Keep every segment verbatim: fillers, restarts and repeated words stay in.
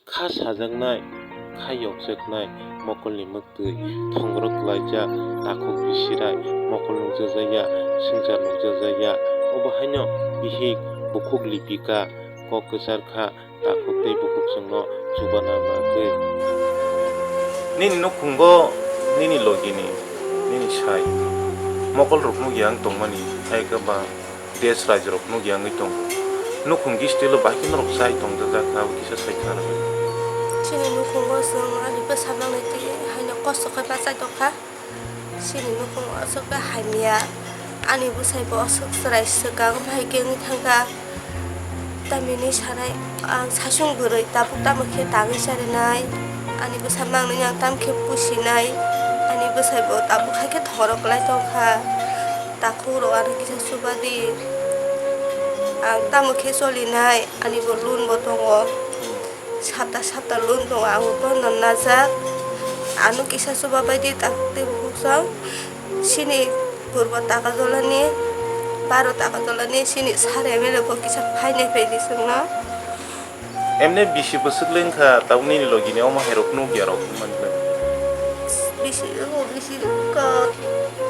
Kha sajaknai, kha yokjaknai, mokolni mwktwi thongro kwlaijak, takhuk bisirai, mokol nukjajakya, swngchar nukjajakya. Obo haino bihik bukhuk Lipika kok kwchar kha, takhuk tei bukhuk chwngno chubana bagwi. Nini nukhungo nini logini, nini sai, mokolrok nukya wng tongmani, hai khe ba desh rajrok nukya wngwi tongo. Nukhung gistilo bahai khe norok chai tongjak kha, abo kisa sai khna rwdi. Chini nukhungo chwng ani bwsa manwi twi haino kosto khe bachai tongkha. Chini nukhung aswk khe hamya. Ani bwsai bo aswk chwrai swkang bahai khe wngwi thangkha. Tamini sanai ang saichung bwrwi tabuk tamo khe tangwi charinai. Ani bwsa mangnwi ang tamo khe pusinai. Ani bwsai bo tabuk hai khe thoro kwlai tongkha. Takhukrok ano kisa chuba di. Ang tamo khe cholinai, ani bo loan bo tongo. Sapta sapta loan tongo, ang bo bono najak. Ano kisa chuba bai di, takhuk tei bukhuk chwng. Chini purbo taka jolani, baro taka jolani, chini sir M L A bo kisa phainai phaidi chwngno. Emne bisi bwswk le wngkha, tabuk nini logini omo hairok nukya rok wngmani le? Bisi, o bisi wngkha,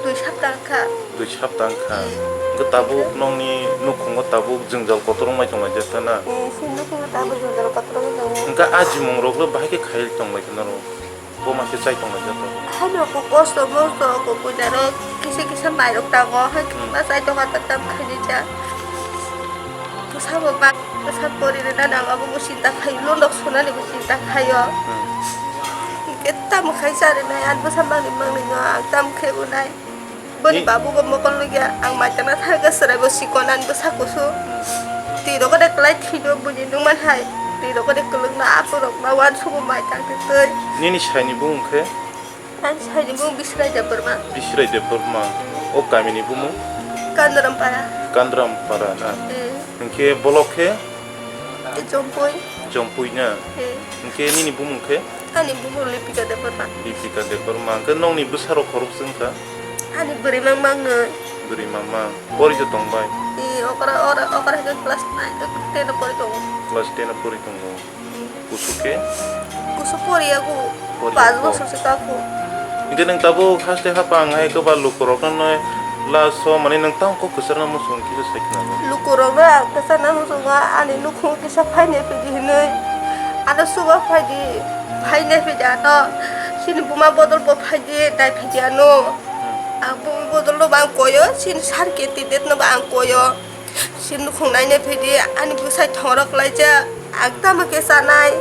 dui sapta wngkha. Dui sapta wngkha. Hmm. Wngkha tabuk nokni nukhungo tabuk jwngjal kotor wngmai tonglaijak ta na? Hmm, si nukhungo tabuk jwngjal kotor wngmai tongo. Wngkha a jimung rok le bahai khe khaiwi tonglaikha norok. Bo ma khe chai tonglaijak ta. Haino ko kosto mosto ko puja rok kisa kisa mairok tango, hai khe Hmm. ma chai tongkha ta tam khainai cha. Bwsa bo ba, bwsa pori rwna nango, abo bo chinta khaio, loan rok sunani bo chinta khaio. Hmm. Hingke tamo khai charinai, ang bwsa mangni mangni no ang tamo khe unai. Boni Ni- babu bo mokol nugya, ang mai tangna thangkha chwrai bo sikon, ang bwsa kusu. Hmm. Twi rok de kwlai thino, buni nungman hai. Twi rok de kwlwkno apo rok ma uansugo mai tang twi. Nini saini bumung khe? Ang saini bumung Bisirai Debbarma. Bisirai Debbarma. O kamini bumung? Kandaram para. Kandaram para na? Eh. Hingke bolok khe? Te Jompui. Jompui na? Eh. Hingke nini bumung khe? Ani bumung Lipika Debbarma. Lipika Debbarma. Hingke nongni bwsarok khoroksa wngkha? Ani bwrwi mang mang nwi. Bwrwi mang mang. Pori khe tongbai? Eh, okra, ora, okra hingke class nine, ten o pori tongo. Class ten o pori tongo. Kusu khe? Kusu poriya ku, Poriya pas ko. Bosor se ka ku. Hingke nwng tabuk haste hapang hai kwbal lukurokno last o mane nwng tamo kok kwchar no muchung kisa sai khna. Lukurokno ang kwchar no muchungo ani nukhung kisa phainai phaidi hinwi. Ano suba phaidi, phainai phaidi ano. Chini buma bodol bo phaidi, nai phaidi ano. Hmm. Ang buma bodol no bo ang koyo, chini sar candidate no bo ang koyo. Si nukhung naina phaidi, ani bwsai thongrok laijak, ang tamo khe chanai,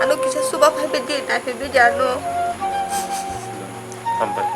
ano kisa chuba phai phaidi, nai phai phaidi ano. Hambai.